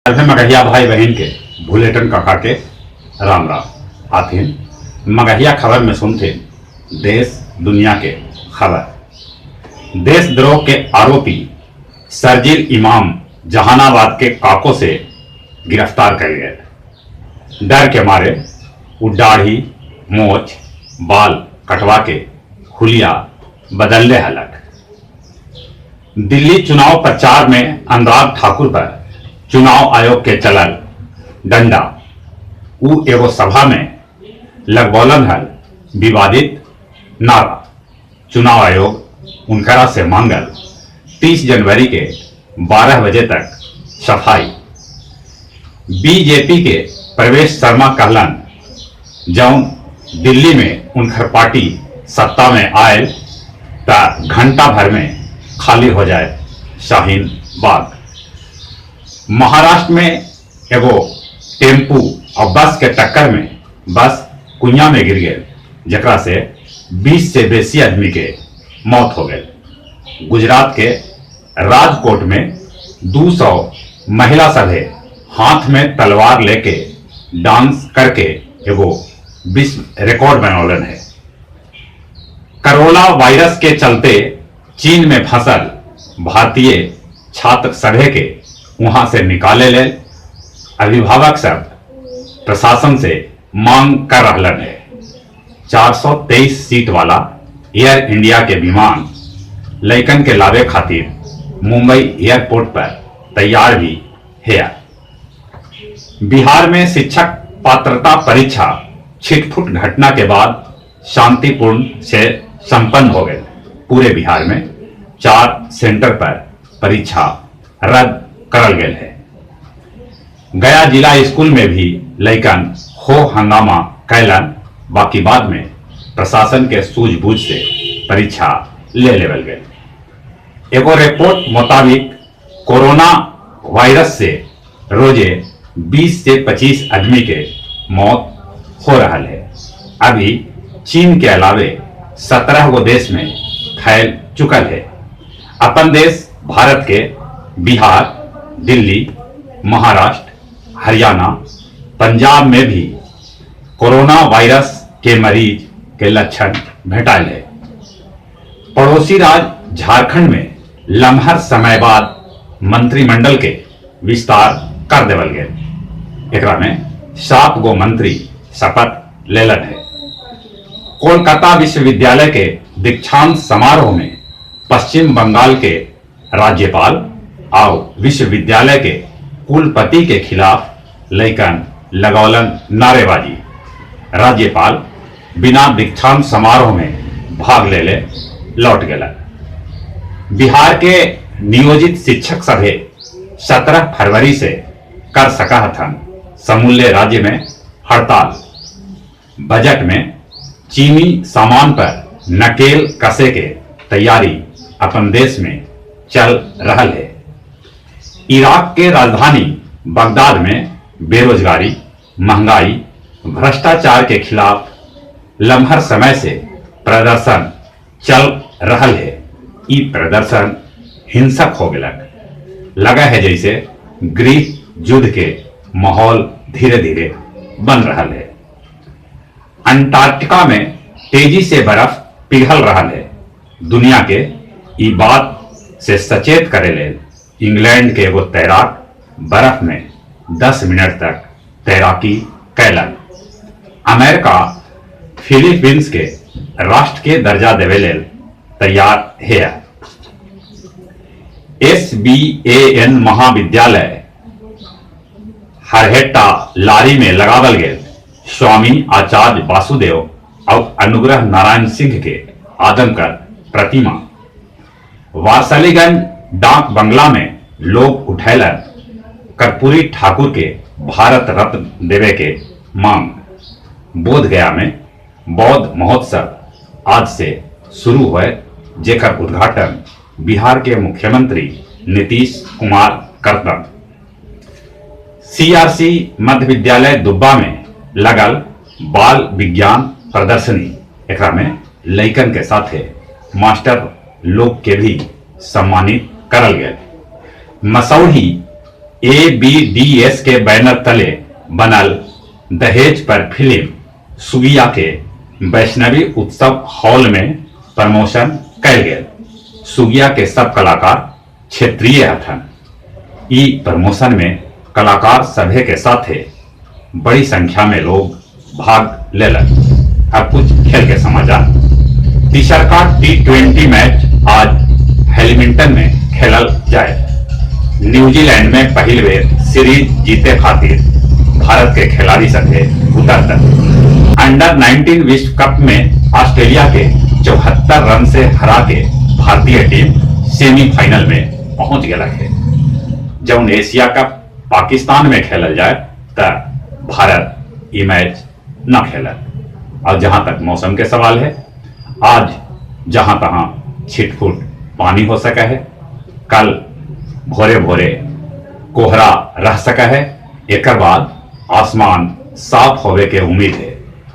अभी मगहिया भाई बहन के भुलेटन काका के राम राम। आथिन मगहिया खबर में सुनथिन देश दुनिया के खबर। देशद्रोह के आरोपी शर्जील इमाम जहानाबाद के काको से गिरफ्तार कर गए। डर के मारे वो दाढ़ी मोछ बाल कटवा के हुलिया बदलने हलक। दिल्ली चुनाव प्रचार में अनुराग ठाकुर पर चुनाव आयोग के चलल डंडा। ऊ एगो सभा में लगबौलन हल विवादित नारा। चुनाव आयोग उनकरा से मांगल 30 जनवरी के 12 बजे तक सफाई। बीजेपी के प्रवेश शर्मा कहलन जौन दिल्ली में उनकर पार्टी सत्ता में आयल त घंटा भर में खाली हो जाए शाहीन बाग। महाराष्ट्र में एगो टेम्पू और बस के टक्कर में बस कुइया में गिर गए, जकरा से 20 से बेसी आदमी के मौत हो गए। गुजरात के राजकोट में 200 महिला सभे हाथ में तलवार लेके डांस करके एगो विश्व रिकॉर्ड बनौलन है। कोरोना वायरस के चलते चीन में फंसल भारतीय छात्र सभे के वहां से निकाले ले अभिभावक सब प्रशासन से मांग कर रहलन है। 423 सीट वाला एयर इंडिया के विमान लइकन के लावे खातिर मुंबई एयरपोर्ट पर तैयार भी है। बिहार में शिक्षक पात्रता परीक्षा छिटफुट घटना के बाद शांतिपूर्ण से संपन्न हो गए। पूरे बिहार में 4 सेंटर पर परीक्षा रद्द करल गए है। गया जिला स्कूल में भी लइकन हो हंगामा कैलन, बाकी बाद में प्रशासन के सूझबूझ से परीक्षा ले लेवल गए। एगो रिपोर्ट मुताबिक कोरोना वायरस से रोजे 20 से 25 आदमी के मौत हो रहा है। अभी चीन के अलावे 17 गो देश में फैल चुकल है। अपन देश भारत के बिहार, दिल्ली, महाराष्ट्र, हरियाणा, पंजाब में भी कोरोना वायरस के मरीज के लक्षण भेटायल है। पड़ोसी राज्य झारखंड में लम्हर समय बाद मंत्रिमंडल के विस्तार कर देवल गेल। एकरा में 7 गो मंत्री शपथ लेलन है। कोलकाता विश्वविद्यालय के दीक्षांत समारोह में पश्चिम बंगाल के राज्यपाल और विश्वविद्यालय के कुलपति के खिलाफ लइकन लगौलन नारेबाजी। राज्यपाल बिना दीक्षांत समारोह में भाग ले ले लौट गेलन। बिहार के नियोजित शिक्षक सभे 17 फरवरी से कर सका हथन समूल्य राज्य में हड़ताल। बजट में चीनी सामान पर नकेल कसे के तैयारी अपन देश में चल रहल है। इराक के राजधानी बगदाद में बेरोजगारी, महंगाई, भ्रष्टाचार के खिलाफ लम्हर समय से प्रदर्शन चल रहल है। ई प्रदर्शन हिंसक हो गलक, लगा है जैसे गृह युद्ध के माहौल धीरे धीरे बन रहा है। अंटार्कटिका में तेजी से बर्फ पिघल रहा है। दुनिया के ई बात से सचेत करे ले इंग्लैंड के एगो तैराक बर्फ में 10 मिनट तक तैराकी कैलन। अमेरिका फिलीपींस के राष्ट्र के दर्जा देवे लेल तैयार है। एसबीएएन महाविद्यालय हरहेटा लारी में लगावल गेल स्वामी आचार्य वासुदेव और अनुग्रह नारायण सिंह के आदमकद प्रतिमा। वारसलीगंज डाक बंगला में लोग उठैलन कर्पूरी ठाकुर के भारत रत्न देवे के मांग। बोध गया में बौद्ध महोत्सव आज से शुरू हुए, जेकर उद्घाटन बिहार के मुख्यमंत्री नीतीश कुमार करतन। सीआरसी मध्य विद्यालय दुब्बा में लगल बाल विज्ञान प्रदर्शनी। एकरा में लइकन के साथे मास्टर लोग के भी सम्मानित करल गए। मसौढ़ी ABDS के बैनर तले बनल दहेज पर फिल्म सुगिया के वैष्णवी उत्सव हॉल में प्रमोशन कयल गेल। सुगिया के सब कलाकार क्षेत्रीय हथन। ई प्रमोशन में कलाकार सभे के साथे बड़ी संख्या में लोग भाग लेलन। अब कुछ खेल के समाचार। तीसरका T20 match आज हैलिमिंटन में खेलल जाए। न्यूजीलैंड में पहिल बेर सीरीज जीते खातिर भारत के खिलाड़ी सभे उतरतन। अंडर 19 विश्व कप में ऑस्ट्रेलिया के 74 रन से हरा के भारतीय टीम सेमीफाइनल में पहुंच गया है। जौन एशिया कप पाकिस्तान में खेलल जाए त भारत ई मैच न खेलत। और जहां तक मौसम के सवाल है, आज जहां तहां छिटफुट पानी हो सका है। कल भोरे भोरे कोहरा रह सका है। एकर बाद आसमान साफ होवे के उम्मीद है।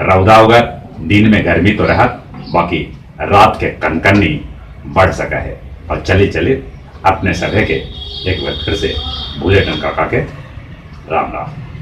रौदा उगर दिन में गर्मी तो रहत, बाकी रात के कनकनी बढ़ सका है। और चले चले अपने सभे के एक बार फिर से बुलेटिन काका के राम राम।